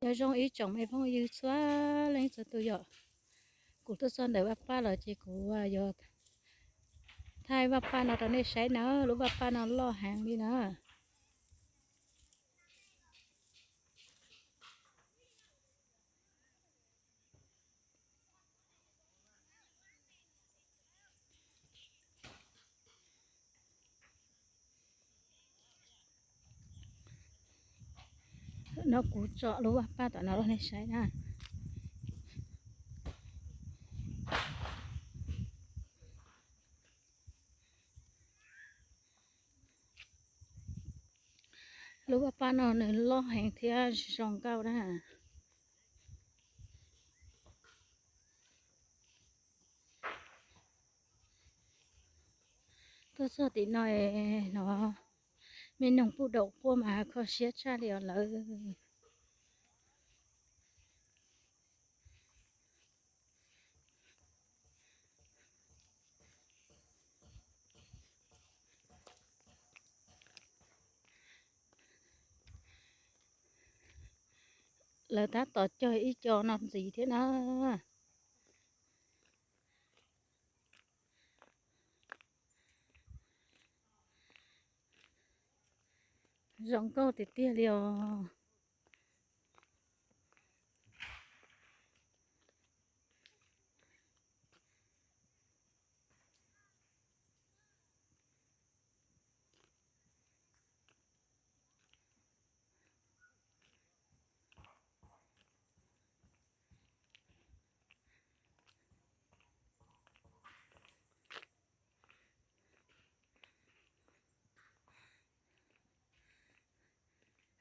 Nyob zoo ib tsoom me phooj ywg txhua leej txhua tus yom. Kuv tuaj txog ntawm vaj paj los ces kuv yuav thaij vaj paj no rau nej saib na, lub vaj paj no loj heev li na. No kuv tso lub vaj paj tom no rau nej saib na. Lub vaj paj no nws loj heev thiab zoo nkauj na. Tuaj txog tim no, no me noog puj daum quaj mas kho siab tshaj li os lawm. Lawv tab tom cog ib co no ntxiv thiab na. Zoo nkauj tiag tiag li os.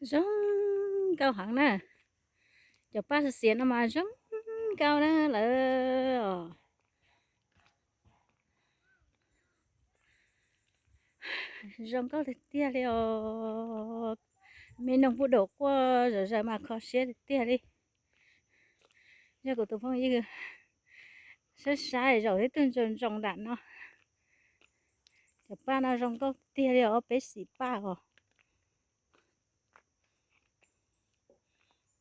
Zoo nkauj heev na. Cov paj xiav no mas zoo nkauj na lawm. Zoo nkauj tiag tiag li os. Me noog puj daum quaj zom zaws mas kho siab tiag tiag li. Yog kuv tus phooj ywg saib saib zaum tib tug ntsoos ntsoos nram no. Cov paj no zoo nkauj tiag li os, ob peb xim paj os.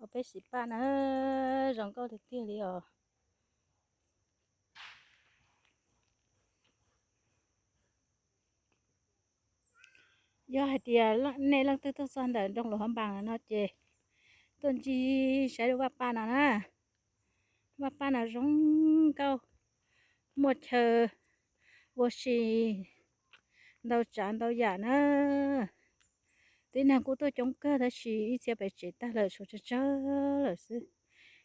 Ob peb xim paj na, zoo nkauj tiag tiag li os. Yog hais tias nej leej twg tuaj txog ntawm nroog Luas Hab Npaas no ces tuaj ntsib saib lub vaj paj no na. Vaj paj no zoo nkauj, muaj chaw ua si ntau tsav ntau yam na. Tib neeg kuj tuaj coob kawg tab sis ib txhia pem tsev tag lawm, tshuav tsawg tsawg lawm xwb.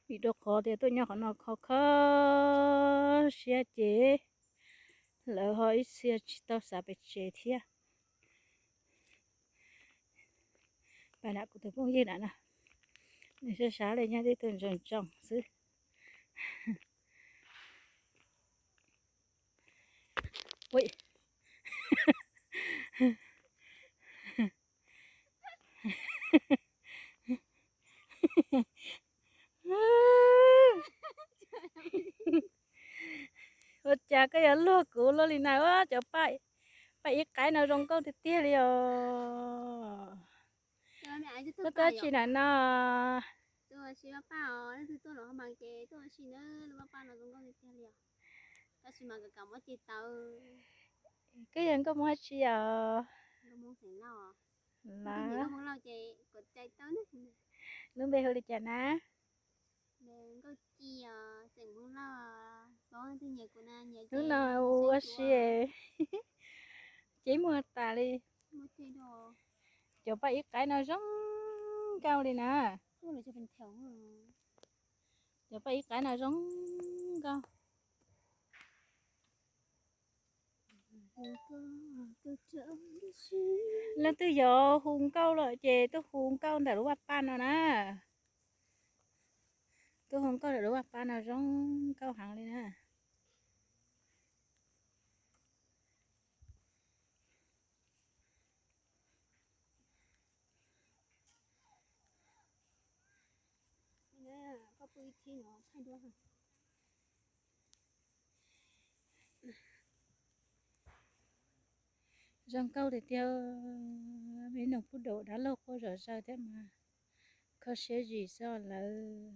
Vim rau qhov tias tuaj nyob qhov no kho kho siab ces lawv ho ib txhia tsis tau xav pem tsev thiab. Pab nram kuv tus phooj ywg nram no, nws sab sab li nyob tib tug ntsoos ntsoos xwb. Ua cas koj yuav luag kuv luaj li na, cov paj ib qaib no zoo nkauj tiag tiag li os. Koj tuaj tsi nram no? Koj yog nkauj Hmoob dab tsi os? Lub npe hu li cas na? Hnub no ua si ces muag tas li. Cov paj ib qaib no zoo nkauj li na. Cov paj ib qaib no zoo nkauj. Leej twg yuav hu nkauj lawm ces tuaj hu nkauj ntawm lub vaj paj no na. Tuaj hu nkauj ntawm lub vaj paj no zoo nkauj heev li na. Zoo nkauj tiag tiag, me noog puj daum dab laug quaj zom zaws thiab mas kho siab zim xwb lawm.